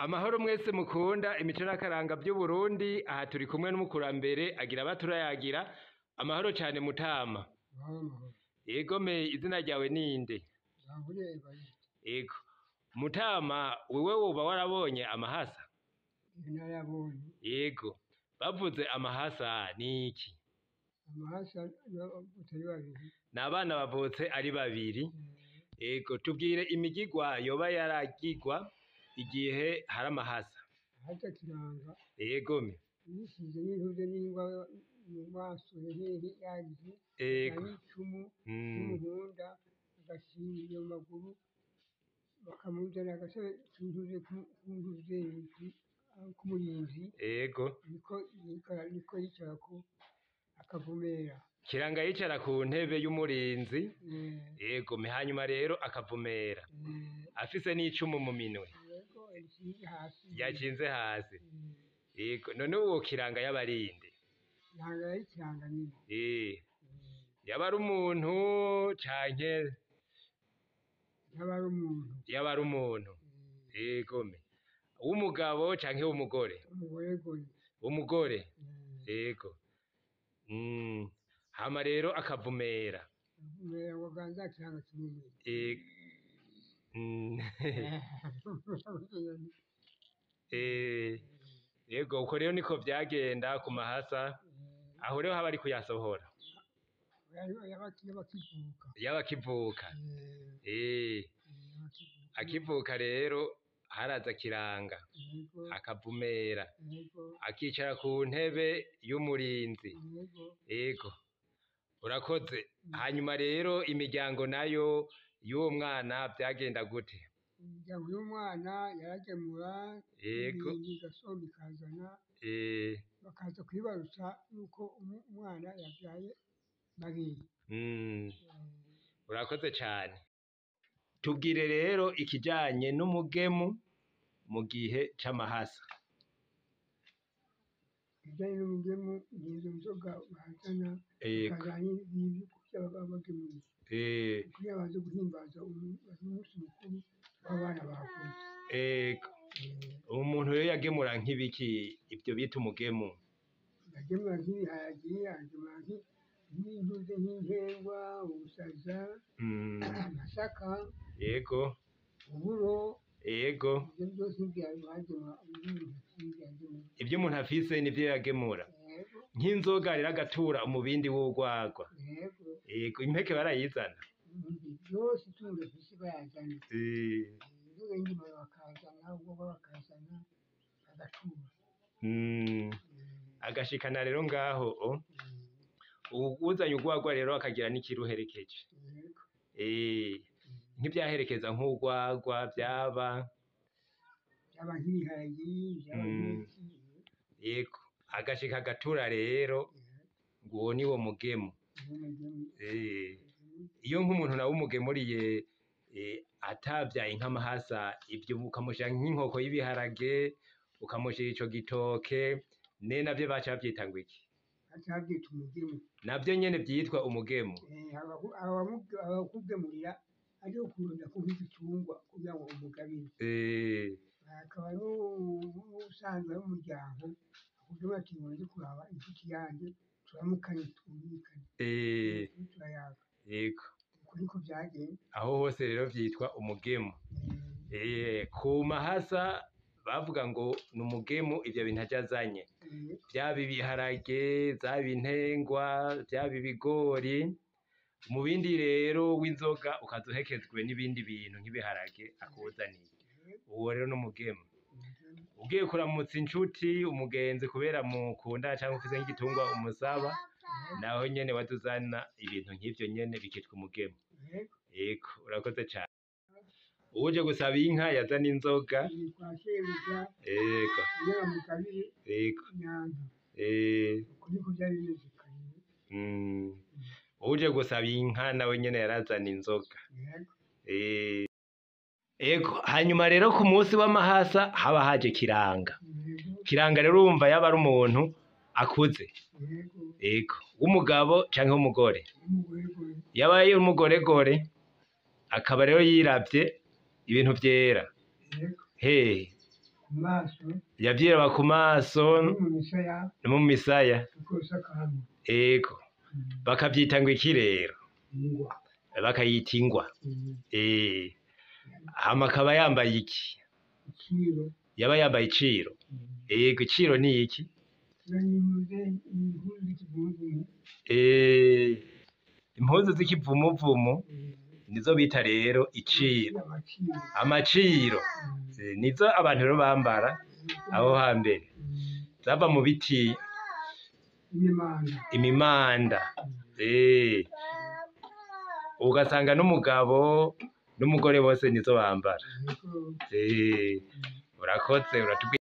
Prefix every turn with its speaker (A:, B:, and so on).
A: Amahoro mwese mukunda imico n'akaranga vy'Uburundi, aha turi kumwe n'umukurambere agira abaturayagira. Amahoro cane mutama.
B: Amahoro amahoro.
A: Yego me, izina ryawe ninde?
B: Nzaburiye Evariste.
A: Yego. Mutama, wewe woba warabonye amahasa?
B: Narayabonye.
A: Yego. Bavuze amahasa ni iki?
B: Amahasa utari babiri.
A: Ni abana bavutse ari babiri. Yego, tubwire imigigwa yoba yaragigwa igihe hari amahasa.
B: Ahasa kiranga.
A: Yego me.
B: Yisize n'intuze n'ingwa mu maso hehe yagize.
A: Yego.
B: N'icumu n'umuhunda agashinga mu maguru bakamuzana agasebe k'intuze k'intuze k'umurinzi.
A: Yego.
B: Niko niko yicarako akavumera.
A: Kiranga yicara ku ntebe y'umurinzi. Yego, hanyuma rero akavumera. Afise n'icumu mu minwe.
B: Yego, yakinze hasi.
A: Yakinze hasi. Yego, none uwo Kiranga yabarinde?
B: Kiranga yari Kiranga nyene.
A: Yaba ari umuntu canke?
B: Yaba ari umuntu.
A: Yaba ari umuntu. Yego me. W'umugabo canke w'umugore?
B: Umugore.
A: Umugore. Yego. Hama rero akavumera.
B: Akavumera ngo ganza Kiranga kinini.
A: Yego, uko rero niko vyagenda ku mahasa. Aho rero haba ari kuyasohora.
B: Yaba akivuka.
A: Yaba akivuka. Akivuka rero haraza Kiranga. Akavumera. Akicara ku ntebe y'umurinzi. Yego. Urakoze. Hanyuma rero imiryango nayo y'uwo mwana vyagenda gute?
B: Imiryango y'umwana yaragemura.
A: Yego.
B: Igasomba ikazana. Bakaza kwibarutsa yuko umwana yavyaye babiri.
A: Urakoze cane. Tubwire rero ikijanye n'umugemu mu gihe c'amahasa.
B: Ibijanye n'umugemu nizo nzoga bazana. Bakazana n'ibyo kurya baba bagemuye. Kugira baze guhimbaza umunsi mukuru w'abana bavutse.
A: Yego. Umuntu rero yagemura nk'ibiki ivyo bita umugemu?
B: Yagemura nk'ibiharage, agemura nk'intuze nk'inkengwa, ubusaza, amasaka, uburo. Ivyo vyose bagemura yagemura.
A: Ivyo umuntu afise nivyo yagemura.
B: Yego.
A: Nk'inzoga rero agatura umubindi w'urwagwa.
B: Yego.
A: Yego, impeke barayizana.
B: Vyose itungo rifise bayazana. Inzoga y'indimo bakazana, ubwoba bakazana, bagatura.
A: Agashikana rero ngaho o. Uzanye urwagwa rero akagira n'ikiruherekeje.
B: Yego.
A: Nk'ivyaherekeza nk'urwagwa vyaba
B: Vyaba nk'ibiharage, vyaba nk'iki.
A: Yego, agashika agatura rero ngo uwo niwo mugemu. Iyo nk'umuntu nawe umugemuriye atavyaye nk'amahasa, ivyo ukamushira nk'inkoko y'ibiharage, ukamushira ico gitoke, ne navyo baca bavyita ngo iki?
B: Baca bavyita umugemu.
A: Navyo nyene vyitwa umugemu.
B: Abakugemurira aje kukurondera nk'igitungwa kugira ngo umugabire. Akaba n'uwusanzwe ari umuryango akugemurira ati ngo nje kuraba inshuti yanje turamukanye twumvikane. Turayaga.
A: Yego.
B: Uko niko vyagenze.
A: Aho hose rero vyitwa umugemu. Ku mahasa bavuga ngo ni umugemu ivyo bintu aje azanye. Vyaba ibiharage, vyaba intengwa, vyaba ibigori. Mu bindi rero w'inzoga ukaza uhekezwe n'ibindi bintu nk'ibiharage akuzaniye. Uwo rero n'umugemu. Ugiye kuramutsa incuti, umugenzi kubera mukundana canke ufise nk'igitungwa umusaba, naho nyene waza uzana ibintu nk'ivyo nyene bikitwa umugemu.
B: Yego.
A: Yego, urakoze cane. Uwuje gusaba inka yazana inzoga.
B: Ni kwa shebuja.
A: Yego.
B: Kugira bamugabire
A: Yego.
B: inyanka. Uko niko vyari bimeze kare.
A: Uwuje gusaba inka nawe nyene yarazana inzoga.
B: Yego.
A: Ego, hanyuma rero ku munsi w'amahasa haba haje Kiranga.
B: Yego.
A: Kiranga rero urumva yaba ari umuntu akuze.
B: Yego.
A: Ego, w'umugabo canke w'umugore.
B: Umugore.
A: Yabaye umugoregore akaba rero yiravye ibintu vyera.
B: Yego.
A: Hehe?
B: Ku Ku maso.
A: Yavyiraba ku maso.
B: No mu misaya.
A: No mu misaya.
B: Bikosa akanwa.
A: Ego. Bakavyita ngo iki rero?
B: Ingwa.
A: Bakayita ingwa. Hama akaba yambaye iki?
B: Iciro.
A: Yaba yambaye iciro. Ego, iciro ni iki?
B: Impuzu z'ikivumuvumu.
A: Impuzu z'ikivumuvumu nizo bita rero iciro.
B: Amaciro.
A: Amaciro. Nizo abantu rero bambara aho hambere. Zava mu biti.
B: Imimanda.
A: Imimanda. Ugasanga n'umugabo n'umugore bose nizo bambara. Urakoze, uratubwiye.